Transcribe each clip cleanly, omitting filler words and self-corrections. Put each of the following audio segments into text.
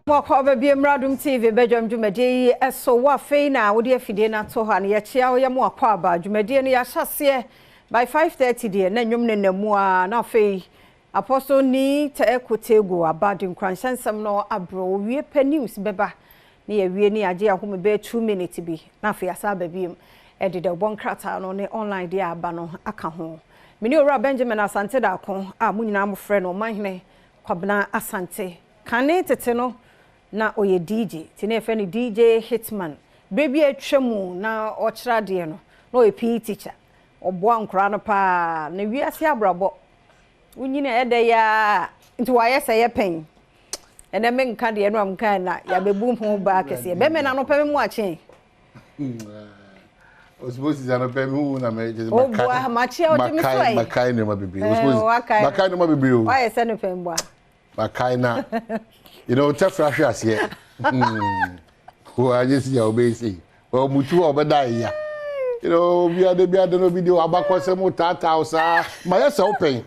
Mɔkɔ baabi mmra Adom TV badwam dwumadie yi so. Wo afei na wode afidie no ato hɔ a, na yɛkyea wo, yɛ mo akɔ aba. Dwumadie no yɛahyɛ aseɛ by 5:30 deɛ na nnwom nenam mu ara, na afei Apostle Nii Teeko Teego aba de nkuranhyɛ nsɛm no abrɛ wo. Wie pɛ news bɛba na yɛawie ne yɛagye ahome bɛyɛ 2 minutes bi na afei yɛasan aba biom de dawubɔ nkrataa no ne online deɛ a aba no aka ho. Me ne Owura Benjamin Asante Darko a mo nyinaa mofrɛ no Ɔmanhene Kwabena Asante. Kane tete no na ɔyɛ DJ nti na yɛfrɛ no DJ Hitman. Berɛ bi a atwa mu na ɔkyerɛ adeɛ no na ɔyɛ PE teacher. Ɔboa nkwadaa no pa ara. Na wiase abrabɔ, wonyini a ɛyɛ dɛ yi ara nti wayɛ sɛ yɛ pɛn. Ɛnɛ menka deɛ ɛno a menkae na yɛabɛbu ho baa kɛseɛ. Bɛmɛ no anɔpa me mu akye. Osmosis anɔpa mi hu na mɛ kyerɛ sɛ makae. Makye a ɔgye me so ɛ. Makae nneɛma bebree. Osmosis makae nneɛma bebree o. Wayɛ sɛ ne pɛn boa. Makae na you know tɛfra hwe aseɛ. Wɔ anyɛ si a ɔbɛyɛ sei. Wɔ mutu a ɔbɛda ɛya. You know obi ade bi ade no obi de abakɔsɛm taataa saa. Mayɛ sɛ wopɛn.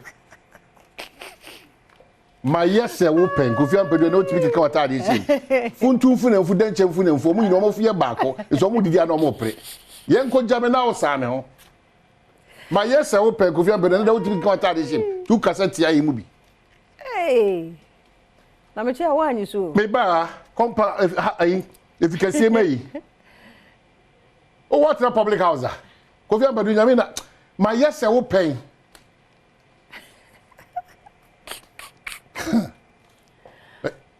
Mayɛ sɛ wo pɛn. Kofi Ampadu ɛna otumi keka w'ataade hyɛ mu. Funtu mfunamfu, dɛnkyɛ mfunamfu, wɔn nyinaa wɔn yɛ baako. Nso wɔn didi a na wɔn pere. Yɛn nko gya me na ɔsaa me ho. Mayɛ sɛ wo pɛn, Kofi Ampadu ɛna otumi keka w'ataade hyɛ mu. Tu kasa tia yɛn mu bi. Hey. Na me kyɛ woanyi so. Me ba kɔmpa ha ayi efi kɛseɛ ma yi. Wowɔ atena public house a. Kofi Ampadu nyame na mayɛ sɛ wo pɛn.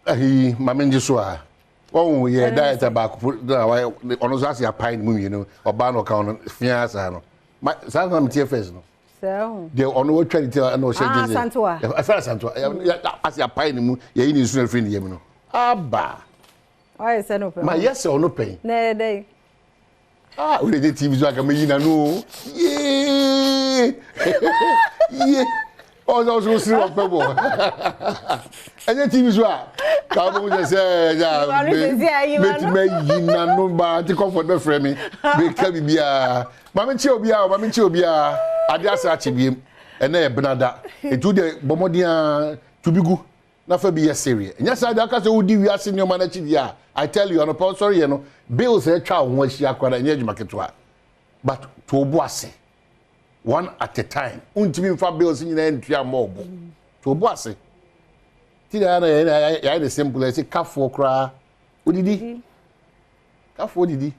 Ayi maame ngye so a wɔn yɛ diet baako po na wayɛ ɔno nso ase apae ne mu mmienu ɔbaa na ɔka ɔno fia saa no ma saa na meteɛ first no deɛ ɔno watwa ne ti na ɔhyɛ ah, gyesɛ ɛfɛ asantewa ase apae ne mu yɛyi ne nsuo afiri ne yam no aba ma yɛ sɛ ɔno pɛn. Na ɛyɛ dɛ. Ah, wode gye TV so anka meyi n'ano o. Yee! Ye! Ɔsɛ ɔsɛ osiri wɔ pɛ bɔ. Ɛnyɛ TV so a, ka wobɛhu sɛ sɛ ɛyɛ a mɛtumi ayi n'ano ba nti kɔfɔ bɛfrɛ me meka biribiara. Ma menkyɛ obiara o, ma menkyɛ obiara. Ade asa akye biem. Ɛnɛ yɛ benada. Ɛnti wo deɛ bɔ mmɔden ara tu bi gu. na fa bi yɛ sereɛ. Nyɛ saa deɛ aka sɛ wodi wiase nneɛma no akyi deɛ a, I tell you, anɔpa wosɔre yɛ no, bills a atwa wo ho ahyia koraa no, ɛnyɛ adwuma ketewa. But to wo bo ase. One at a time. Wontumi mfa bills nyinaa ntua mmɔ wo bo. To wo bo ase. Ti na yɛayɛ ne simple, yɛse kafoɔ koraa, wodidi. Kafoɔ didi.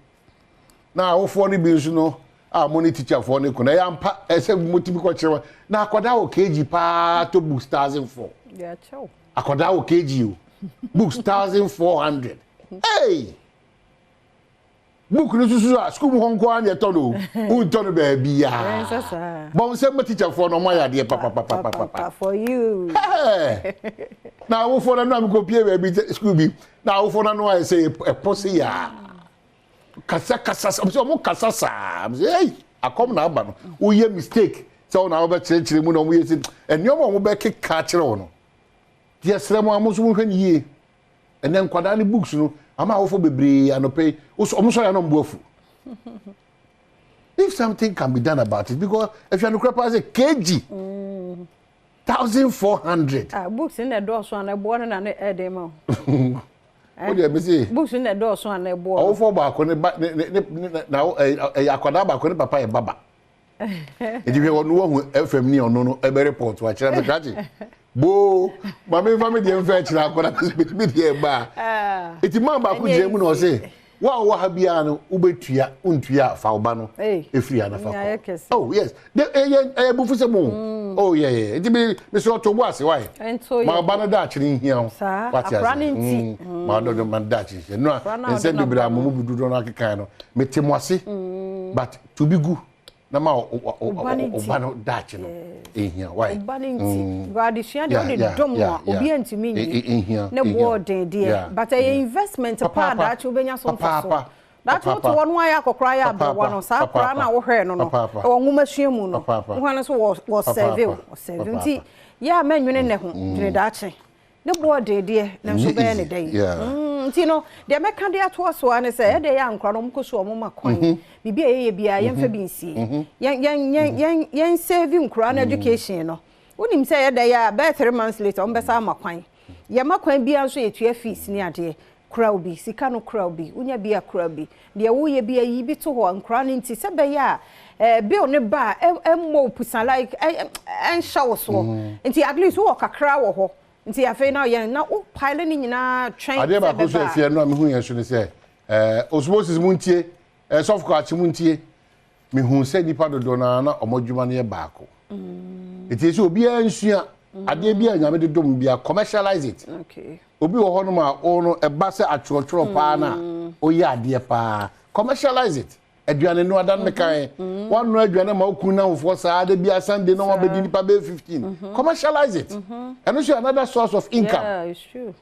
Na awofoɔ no bi nso no a mo ne tikyafoɔ no ko no ɛyɛ ampa ɛsɛ motumi kɔkyerɛ wɔn. Na akwadaa wɔ KG paa tɔ books 1,400. Akwadaa wɔ KG o books 1,400. Hey! Book no susu a sukuu mu hɔ nko ara na ɛtɔ no o. Wontɔ no baabiara. Bɔn nsɛm ma tikyafoɔ no ɔmo ayɛ adeɛ papapapapa. For you. Hey! Na awofoɔ no anam kɔpie baabi sukuu bi na awofoɔ no ano ayɛ sɛ ɛpɔ se yaa kasa kasa sɛ ɔmo kasa saa sɛ ei akɔm na aba no woyɛ mistake sɛ ɔna wobɛkyerɛkyerɛ mu na ɔmo yɛ sɛ nneɛma ɔmo bɛkeka akyerɛ wo no deɛ srɛ mo a mo nso mohwɛ no yie ɛnɛ nkwadaa ne books no ama awofoɔ bebree anɔpɛ yi ɔmo sɔre anɔ mbo afu if something can be done about it because ɛhwɛ no korɛ paa sɛ kg 1,400. Ah, books no na ɛdɔɔso ana ɛboɔ no na ne ɛden ma o. O deɛ mese. Books no na ɛdɔɔso ana ɛboɔ no. Ɔwofoɔ baako ne ba ne ne ne na ɛyɛ akwadaa baako ne papa yɛ baba. Nti hwɛ ɔno wahu FM ni ɔno no ɛbɛ report wakyerɛ me krakye. Boo maame nfa mi deɛ nfa akyerɛ akwadaa mi deɛ ba. Nti maa baako gyina mu na ɔse. Wo a wowɔ ha biara no, wobɛtua, wontua a, fa wo ba no ɛfiri ha na fa kɔ. Oh yes, ɛyɛ ɛyɛ bufusɛm o. Mm. Oh yeah yeah, nti mi mi sɛ ɔtɔ bo ase wae. Ma ɔba no daakye no nhia wo. Wate ase. Mm. mm. Ma ɔdɔ ma daakye nhia. No a nsɛm bebree a mo mu dodoɔ no akekan no, mete mo ase. Mm. But to be good. na ma ɔba no daakye no ehia why. Ɔba no nti mm. adesua deɛ wode dɔm no a obi antumi nyi ne boɔ den deɛ but ɛyɛ investment paa daakye wobɛnya so mfasoɔ daakye wote hɔ no ayɛ akɔkora ayɛ aberewa no saa akora no a wohwɛɛ no no ɛwɔ nwoma sua mu no wohwɛ no so wɔ sɛve wɔ sɛve nti yɛ a mɛnwene nnɛ ho dwene daakye Ne bo ɔden deɛ, nanso wobɛyɛ no dɛn? Nti no, deɛ mɛka de atoa so ara ne sɛ, ɛdeɛ yɛ a nkwadaa no wɔkɔ sukuu a wɔma kwan. Biribi a yɛyɛ biara, yɛmfa bi nsie. Yɛn, yɛn, yɛn, yɛn, yɛn save nkwadaa no education no. Wonim sɛ ɛyɛ dɛn a, bɛyɛ 3 months later, wɔbɛsan ama kwan. Yɛma kwan biara nso yɛtua fees ne adeɛ. Kura wo bi, sika no kura wo bi, wonya bi a kura bi. Deɛ woyɛ bi a yi bi to hɔ, nkoraa no nti, sɛ ɛbɛyɛ a eh, bill no ba a ɛmmɔ wo pusa like ɛnhyɛ wo soɔ. Nti at least wowɔ kakra wɔ hɔ. Nti afei na yɛn na wo pile ne nyinaa twɛn Adeɛ sɛ baako nso ɛbɛba a. ɛfeɛ no a mehu yɛn so ne sɛ, eh, osmosis mu ntie, eh, sɔfo kwakye mu ntie. Mehu sɛ nnipa dodoɔ no ara na wɔn adwuma no yɛ baako. Nti sɛ obiara nsua adeɛ bi a Nyame de dom bia, commercialize it. Okay. Obi wɔ hɔnom a wo no ɛba sɛ atwerɛtwerɛ paa no a, ɔyɛ adeɛ paa. Commercialize it. Aduane noa da no mekaeɛ. Woanoa aduane ma wo kunu nnamfofoɔ saa da biara Sunday na wɔabɛdi nnipa bɛyɛ 15. Commercialize it. Ɛno nso yɛ another source of income. Yeah, it's true.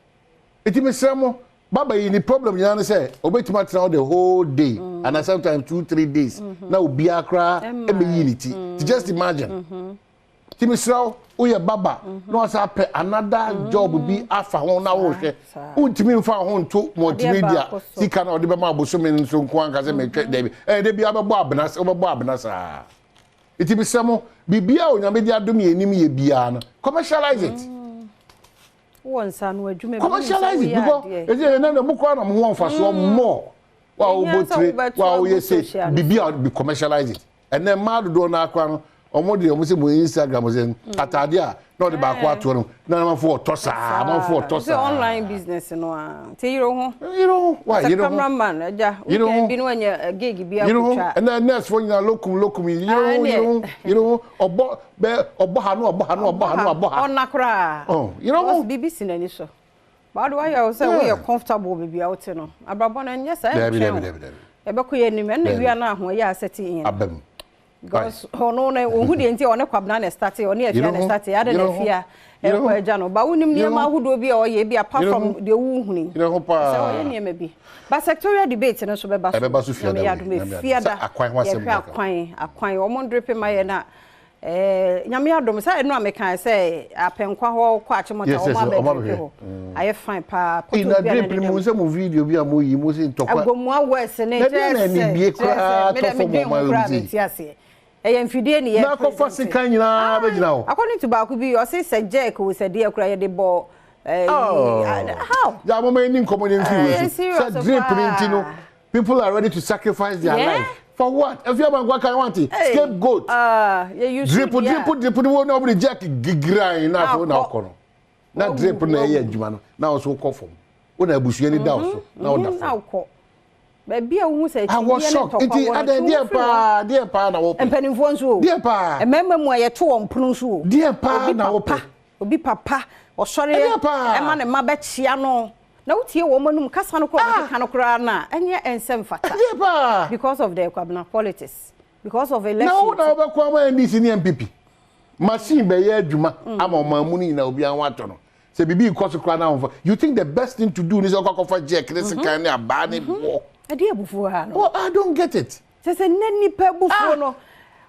Nti mesrɛ mo, baba yi ne problem nyinaa ne sɛ obetumi atena hɔ the whole day mm. and sometimes 2, 3 days na obiara koraa ɛmɛyi ne ti. Ti just imagine. Ti mesrɛ wo, woyɛ baba na wasa apɛ another job bi afa ho na wohwɛ. Wontumi mfa ho nto multimedia sika na ɔde bɛma abosome no nso nko anka sɛ metwɛ daabi. Ɛyɛ de bia bɛbɔ abena, wobɛbɔ abena saa. Nti mesrɛ mo, biribiara a Onyame de adom yɛn anim yɛ biara no, commercialize it. Wowɔ nsaano adwuma bi, wonim sɛ Commercialize it woyɛ because adeɛ. ɛsɛ yɛn nan mo koraa na mo ho mfasoɔ more. Wa a Ɛhia wobɔ sɛ tire, wobɛto wa a agu woyɛ se, social no biribi so. a bi commercialize it. Ɛnɛ mmaa dodoɔ no akora no, wɔn de wɔn sɛ mo Instagram sɛ ataade a na ɔde baako ato no, na amanfoɔ ɔtɔ saa, amanfoɔ ɔtɔ Sɛ saa. online business no a, nti yere ho. Yere ho, wa Sɛ yere ho. cameraman, agya, Yere ho. weekend bi no wanya gig bi Yere ho, akotwa. ɛnɛ nurse fo nyinaa locum locum yi, yere ho, yere ho, yere ho, ɔbɔ bɛ ɔbɔ ha no ɔbɔ ha no ɔbɔ ha no ɔbɔ ha. Ɔna koraa. Oh, yere ho. Because biribi si n'ani so. Baado wayɛ wo sɛ woyɛ comfortable baabi a wote no. Abrabɔ no ɛnyɛ saa, Dabi, ɛntwɛn dabi, wo. dabi, dabi. Ɛbɛkɔ yɛ anim, ɛnna Dabi. wia no ahoɔyɛ a sɛte in. Aba mu. Because ɔno no ohun deɛ nti a ɔne Kwabena na ɛstarte, ɔne Afia Yere na ho, ɛstarte, adɛn na yere ho, Afia yere ɛkɔ ho. agya no. Ba wonim Yere nneɛma ho. ahodoɔ bi a ɔyɛ bi apart Yere from ho. deɛ wohuni. Yere ho Sɛ paa. ɔyɛ nneɛma bi. But sectorial debate no nso bɛba so. Ɛbɛba so fiada Nyame yɛ wei, adom Nyame adom. fiada. Sɛ akwan ho asɛm Yɛhwɛ na ɛka. akwan, akwan. Wɔn ndrepe ma yɛ na Nyame adom sɛ ɛno a meka sɛ apɛnkwa hɔ kɔ Achimota Yes, wɔn ɔmo abɛdrepe abɛhwɛ. hɔ. Ayɛ fine paa. Ee, Photos na bi a na drip no ɛdeda mu mu. sɛ mo video bi a mo yi mo sɛ ntɔkwa. Agomua West ne Na deɛ na kyerɛ ani sɛ bie kyerɛ koraa sɛ me tɔ dɛ fam medwen ɔman ho koraa mu mente sei. aseɛ. Ɛyɛ mfidie ne yɛ Na akɔfa present. sika nyinaa bɛgyina hɔ. According to baako bi, ɔse sɛ jerk o sɛ deɛ koraa yɛde bɔ Oh. how? Ya mo ma ni nkɔmɔ ne mfi wei so. Serious Sɛ drip ne nti no, paa. people are ready to sacrifice their life. For what? Efi abankwa kan want Hey. scapegoat. Ah, yɛ use Drip deɛ a- drip drip ni wo na ɔmo de jack gigiran na afei wo na Akɔ. ɔkɔ no. Na Wawu, drip na ɛyɛ wawu. adwuma no na ɔso kɔ fam. Wo na abusua ni da wo so na ɔda Na fam. wokɔ. Baabi a wohu sɛ I was akyinnyeɛ ne shocked. ntɔkwa Nti wɔ no, adan twe wo deɛ firi hɔ. paa deɛ paa na wɔpɛ. Mpanimfoɔ nso o. Deɛ paa. Mmarima mu a yɛto wɔn pono nso o. Deɛ paa Obi na papa, wɔpɛ. Obi papa ɔsɔre Ɛdeɛ paa. ɛma ne mma bɛkyia no. Na wotie wɔn anum kasa no koraa wɔkeka no koraa na ɛnyɛ ɛnsɛ mfata. Deɛ paa. Because of the Kwabena politics. Because of election. Na wo na wobɛkɔ ama NDC ne NPP. Machine bɛyɛ adwuma ama ɔman mu no nyinaa obiara ho atɔ no. Sɛ biribi kɔ so koraa na wɔmfa. You think the best thing to do ni sɛ ɔkɔ akɔfa jack ne sekan ne abaa ne boɔ. Ɛdeɛ abufuo ha no. Well, I don't get it. Sɛ sɛ nnɛ nipa abufuo no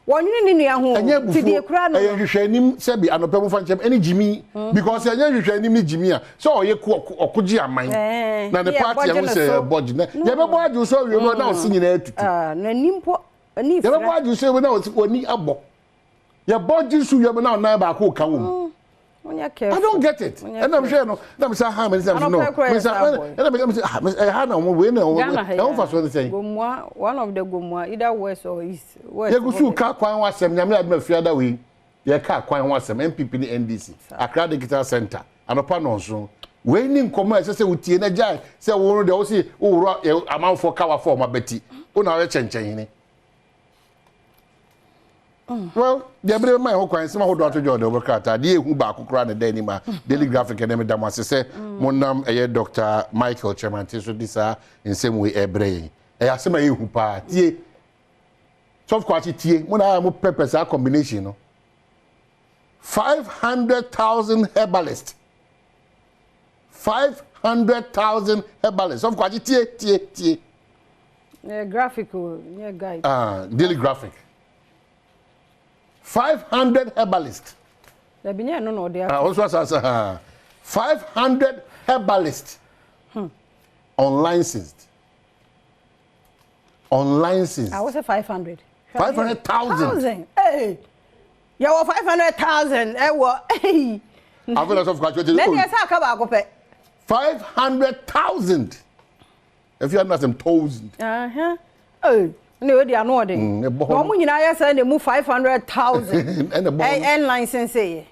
wɔnwene ne nua ho. Ɛnyɛ Ti deɛ abufuo. koraa no. Ɛyɛ nhwehwɛanim sɛbi anɔpɛ mo fa nkyɛn ɛne gyimi. Because ɛnyɛ nhwehwɛanim ne gyimi a sɛ ɔyɛ ko ɔko gye aman. Na ne ne party yɛbɔ ɛho gye ne sɛ so. ɛbɔ gye na yɛbɛbɔ agye so awie no na ɔsi nyinaa atutu. Ah, n'ani mpo ani Yɛbɛbɔ fira. agye so awie na ɔsi w'ani abɔ. Yɛbɔ gye so wie na ɔnan baako ka wɔ mu. Wonyɛ careful. I don't get it. Wonyɛ Ɛna mehwɛ no na mesa ha mɛ sɛ no. Anɔpa koraa yɛ Mesa saa boy. ɛna mesa mesa ah ɛha na wɔn wei na wɔn Ghana ha ɛho fa so ne sɛn. Gomua, one of the Gomua, either west or east. West. Yɛgu so ka kwan ho asɛm Nyame adom afiada wei. Yɛka kwan ho asɛm NPP ne NDC. Accra Digital Center anɔpa 7. Wei ni nkɔmɔ a ɛsɛ sɛ wotie na gyae sɛ wo no deɛ wo se woworo amanfoɔ kawa fɔ ɔma bɛti. Wo na woyɛ kyɛnkyɛnhene. Well, deɛ bere bɛma yɛn ho kwan nsɛm ahodoɔ ato dwa ɔde wɔbɛ krataa deɛ ehu baako koraa na ɛda anim a Daily Graphic ɛnɛ meda mo ase sɛ monam ɛyɛ Dr. Michael Kyeremanteng so de saa nsɛm wei ɛbrɛ yɛn. Ɛyɛ asɛm a ɛyɛ paa. Tie. Sɔfo Kwakye tie. Mo na ayɛ mo pɛpɛ saa combination no. 500,000 herbalists. 500,000 herbalists. Sɔfo Kwakye tie tie tie. Yeah, graphic o, yeah, guide. Ah, Daily Graphic. 500 herbalists. Dabi nyɛ no na ɔde Ah, also asasa ha. 500 herbalists. Unlicensed. Unlicensed. I was say 500. 500,000. Thousand. Hey. Yɛwɔ 500,000 ɛwɔ. Hey. Afei na sɔfo Kwakye Na deɛ sɛ aka baako pɛ. 500,000. Efi ano asɛm thousand. Ɛna odi ano ɔden. Ɛbɔ hɔ. Na wɔn nyinaa yɛ sɛ na emu 500,000. Ɛna ɛbɔ hɔ. Ɛn license yɛ.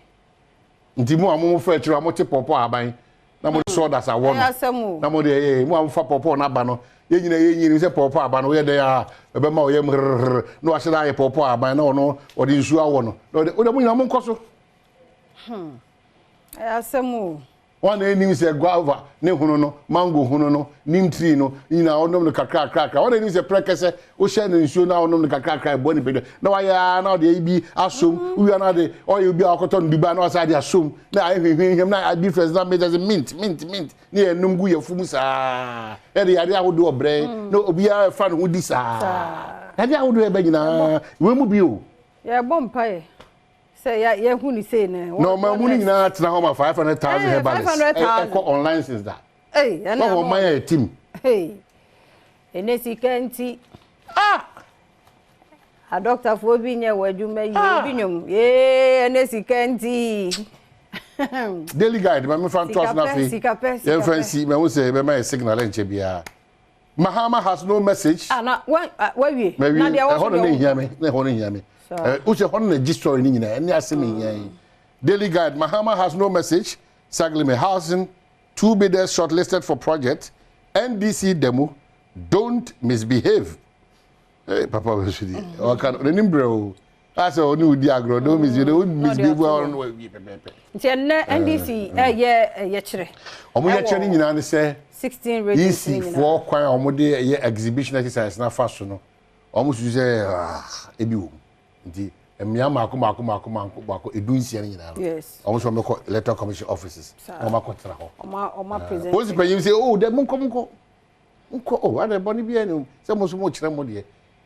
Nti mo a mo fɛ akyire a mo te pɔpɔ aban na mo de sawdust awɔ no. Na mo de ɛyɛ mo a mo fa pɔpɔ n'aba no yɛn nyinaa yɛn nyini sɛ pɔpɔ aba no woyɛ dɛ a ɛbɛma ɔyɛ mu herrrr na wahyɛ dɛ ayɛ pɔpɔ aban na ɔno ɔde nsuo awɔ no na ɔde ɔde mo nyinaa mo nkɔ so. Ɛyɛ asɛm o. Wɔn na enim sɛ guava ne hono no, mango hono no, neem tree no nyinaa ɔnom no kakrakrakra. Wɔn na enim sɛ prɛkɛsɛ wohyɛ no nsuo na ɔnom no kakrakra ɛboa nipadua. Na wayɛ ara na ɔde ayi bi asom. Wowia na ɔde ɔyɛ bi a ɔkɔtɔ no Dubai na wasan de asom. Na ayɛ hwehwehwɛm na ayɛ difference na mɛgya sɛ mint mint mint ne yɛ nom gu yɛ fum saa. Ɛde yadeɛ ahodoɔ brɛ na obiara ɛfa ne ho di saa. Yadeɛ ahodoɔ ɛbɛ nyinaa wei mu bi o. Yɛbɔ mpaeɛ. Sɛ yɛ yɛ hu ni sei no. Na ɔman mu no nyinaa tena hɔ ma 500,000 herbalists ɛkɔ on license da. Ei ɛna ano. Wɔn ɔman yɛ tim. Ei ɛnɛ sika nti. Ah. Adɔktafoɔ bi nyɛ wɔ adwuma yi obi nwom yee ɛnɛ sika nti. Daily Guide ma mefa ntoa so na afei yɛmfa nsi mahu sɛ bɛma yɛ signal ɛnkyɛ biara. Mahama has no message. Ah, na wa ah, wawie. Mawie. Na deɛ ɛhɔ no na ehia me. Na ɛhɔ no ehia me. Eh, wosɛ ɛhɔ no na gye story no nyinaa. Ɛne asɛm ehia yi. Daily Guide, Mahama has no message. Saglemi housing, two bidders shortlisted for project. NDC demo, don't misbehave. Hey, papa wɔ so di. Ɔka no, n'anim brɛ o. Asɛ ɔne wo di agorɔ, don't misbehave, don't misbehave, ɔno wawie pɛpɛpɛ. Nti ɛnnɛ NDC ɛyɛ yɛkyerɛ. Wɔn yɛkyerɛ no nyinaa ne sɛ 16 regions EC foɔ kwan a wɔn de yɛ exhibition exercise na fa so no, wɔn susu sɛ ah, ebi wɔ mu. Nti mmea mmaako mmaako mmaako mmaako mmaako 16 no nyinaa no, wɔn nso wɔn bɛkɔ electoral commission offices na wɔn akɔtena hɔ. Wɔn a present. Polisi panyin sɛ oh dɛ monkɔ monkɔ monkɔ oh adɛ bɔne biara ni sɛ mo nso mo kyerɛ mo deɛ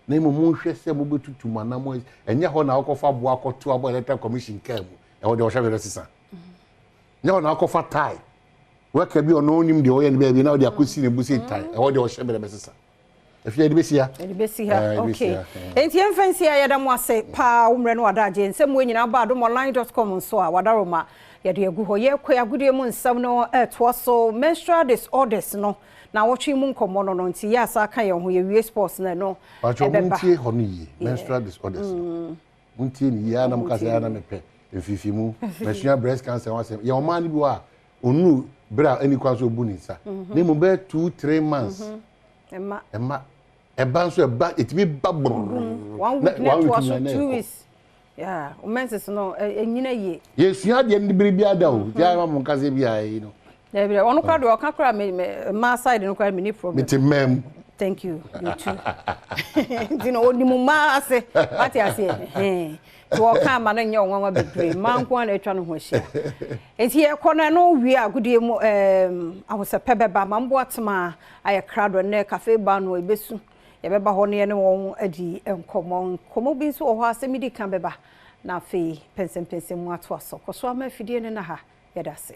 na mmom monhwɛ sɛ mobɛtutu mo anam ɛnyɛ hɔ na wɔkɔfa aboa akɔto abɔ electoral commission kaa mu ɛhɔ deɛ ɔhyɛ bɛrɛ sesa nyɛ hɔ na akɔfa tie wɛka bi ɔno onim deɛ ɔyɛ no baabi na ɔde akɔsi ne bo sɛ tie ɛhɔ deɛ ɔhyɛ bɛrɛ bɛsesa ɛfi yɛde bɛsi ha yɛde bɛsi ha ok enti yɛmfa nsi ha yɛda mo ase paa wo mmerɛ no wadagye nsɛm wɔ nyinaa ba adomonline.com nso a wadaroma yɛde agu hɔ yɛkɔ agodie mu nsɛm no ɛtoa so menstrual disorders no na wɔtwe mu nkɔmmɔ no no nti yɛ asa ka yɛn ho yɛwie sports no ɛno ɛbɛba montie hɔ no yie menstrual disorders no montie ne yie ana mo ka sɛ ana mepɛ mfifi masua breast cancer ho asɛm yɛ ɔmaa no bi wɔ a ɔnuru berɛ a ɛni kwan so ɔbu ne nsa na mmom bɛyɛ 2, 3 months ɛma ɛma ɛba nso ɛba ɛtumi ba brrr one week na ɛtoa so 2 weeks yeah menses no ɛnyina yie. Yɛsua adeɛ no bere biara da o nti ayɛ ma mo nkasa bi a ɛyi no. Dabi ɔno kora deɛ ɔka kora me me mmaa side no kora me ni problem. Mete mmaa mu. Thank you, you too. Nti na onim mmaa ase wate aseɛ nti ɔka ama no nyɛ ɔnwanwa bebree mmaa nko ara na atwa ne ho ahyia. Nti yɛkɔ no ɛno wie agodie mu ahosɛpɛ bɛba ma mboa tema ayɛ krado nnɛ cafe bar no ebesu yɛbɛba hɔ no yɛne wɔn adi nkɔmmɔ nkɔmmɔ bi nso wɔ hɔ asɛm di ka bɛba na afei pɛnsɛmpɛnsɛm mu atoa so kɔ so ama afidie no na ha yɛda ase.